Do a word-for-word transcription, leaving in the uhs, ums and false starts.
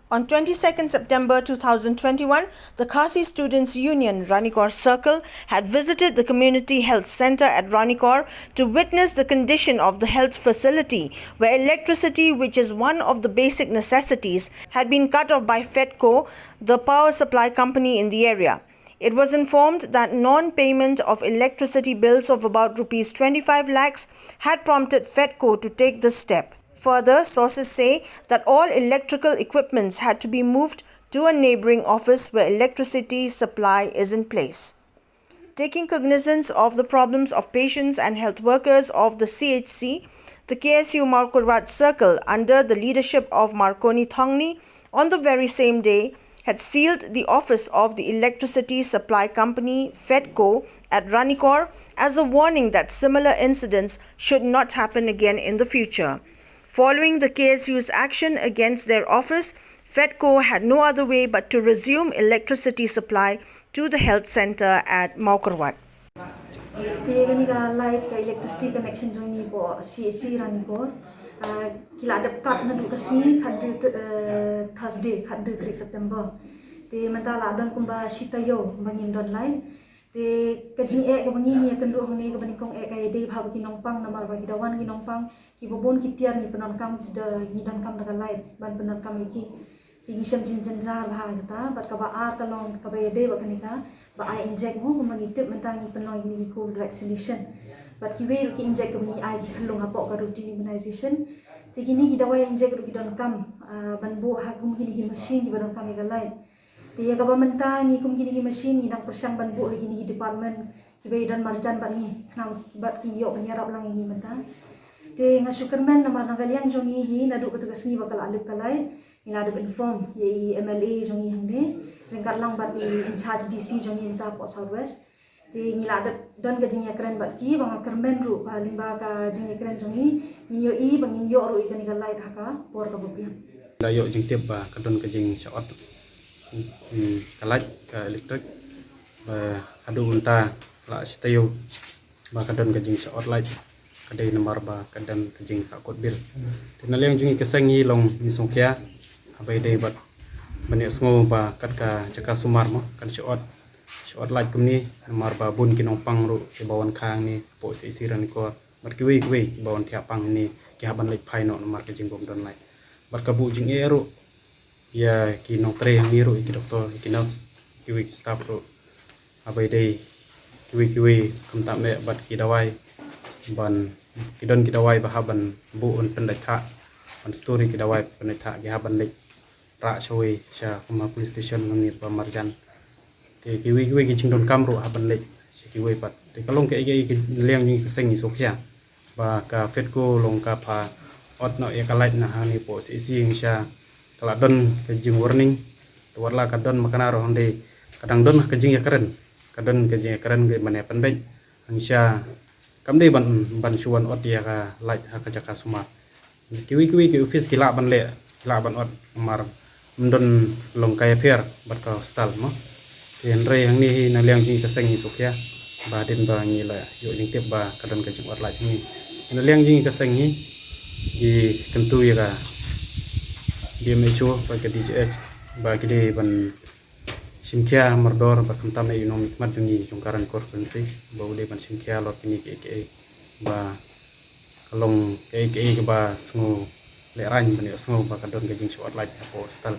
On twenty-second September two thousand twenty-one, the Khasi Students Union Ranikor Circle had visited the Community Health Centre at Ranikor to witness the condition of the health facility, where electricity, which is one of the basic necessities, had been cut off by Fedco, the power supply company in the area. It was informed that non-payment of electricity bills of about rupees twenty-five lakhs had prompted Fedco to take this step. Further, sources say that all electrical equipments had to be moved to a neighbouring office where electricity supply is in place. Taking cognizance of the problems of patients and health workers of the C H C, the K S U Mawkyrwat Circle, under the leadership of Marconi Thongni, on the very same day, had sealed the office of the electricity supply company, Fedco, at Ranikor as a warning that similar incidents should not happen again in the future. Following the K S U's action against their office, Fedco had no other way but to resume electricity supply to the health centre at Mawkyrwat. Te kane ka light, ka electricity connection jong ngi hapoh C H C Ranikor, ah, ki la dep cut naduh ka sngi khathynriew, eh, Thursday, khathynriew tarik September. Te mynta la don kumba shi taïew ba ngim don light. Te ka jingeh kaba ngi, ngi ïakynduh hangne, kaba nyngkong eh ka ïadei bha bad ki nongpang, namar ba ki da wan ki nongpang kiba bun ki tiar ngi pyndonkam, ki da, ngi donkam da ka light ban pyndonkam ïa ki. Te ngi shem jingjynjar bha ïa kata. Bad kaba ar ka long kaba ïadei bad kane ka ba ai injek mo, kumba ngi tip mynta ngi pynlong ïa kine ki COVID vaccination. Bad kiwei ruh ki injek kaba ngi ai ki khyllung hapoh ka routine immunization. Te kine ki dawai injek ruh ki donkam, ah, ban buh ha kum kine ki machine kiba donkam ïa ka light. Te ïa kaba mynta ngi kum kine ki machine ngi dang pyrshang ban buh ha kine ki department kiba ïadon marjan bad ngi, khnang ba ki ïoh ban ïarap lang ïa ngi mynta. Te nga shu kyrmen namar na ka liang jong ngi hi, naduh katu ka sngi ba ka la lip ka light, ngi la dep inform ïa i M L A jong ngi hangne, ryngkat lang bad i in charge D C jong ngi mynta hapoh South West. Te ngi la dep don ka jingïakren bad ki, ba nga kyrmen ruh ba lyngba ka jingïakren jong ngi, ngin ïohi ba ngin ïoh ruh ïa kane ka light ha ka por kaba biang. La ïoh jingtip ba ka don ka jingshah ot, hmm, ka light, ka electric, ba haduh mynta la shi taïew ba ka don ka jingshah ot light, ka dei namar ba ka don ka jingsahkut bill. Te na liang jong ngi ka seng hi long ngi sngewkhia, haba ïadei bad ban ïohsngew ba kat ka jaka sumar mo, kan shah ot, shah ot light kumne, namar ba bun ki nongpang ruh kiba wan kha hangne hapoh C H C Ranikor bad kiwei kiwei kiba wan thiah pang hangne, ki hap ban leit phai noh namar ka jingbym don light. Bad ka buh jingeh ruh ïa ki nongtrei hangne ruh, ïa ki doktor, ïa ki nurse, kiwei ki staff ruh, haba ïadei kiwei kiwei, khamtam eh bad ki dawai, ban, ki don ki dawai ba hap ban buh ban pyndait thah, ban store ïa ki dawai pyndait thah, ki hap ban leit rah shawei sha kum ha police station nangne ba marjan. Te kiwei kiwei ki jingdonkam ruh hap ban leit sha kiwei pat. Te ka long kaei kaei, ka liang jong ngi ka seng ngi sngewkhia ba ka Fedco long ka phah ot noh ïa ka light na hangne hapoh C H C, hangta ka la don ka jingwarning. Te wat la ka don makna ruh, hynrei ka dang don ka jingïakren, ka don ka jingïakren ka ban ïa pynbeit. Hangta kam dei ban, ban shu wan ot ïa ka light ha ka jaka sumar. Kiwei kiwei ki office ki lah ban leh, ki lah ban ot, namar ym don long ka ïapher bad ka hostel mo. Te hynrei hangne hi na liang jong ngi ka seng ngi sngewkhia ba hadien ba ngi la ïoh jingtip ba ka don ka jingot light hangne, na liang jong ngi ka seng hi, ngi kyntu ïa ka D M H O bad ka D G H ba ki dei ban shim khia mardor bad khamtam eh ïa u nongmihkhmat jong ngi jong ka Ranikor Constituency ba u dei ban shim khia halor kine kiei kiei ba ka long kaei kaei kaba sngewlehraiñ ban ïohsngew ba ka don ka jingshoh light hapoh hostel.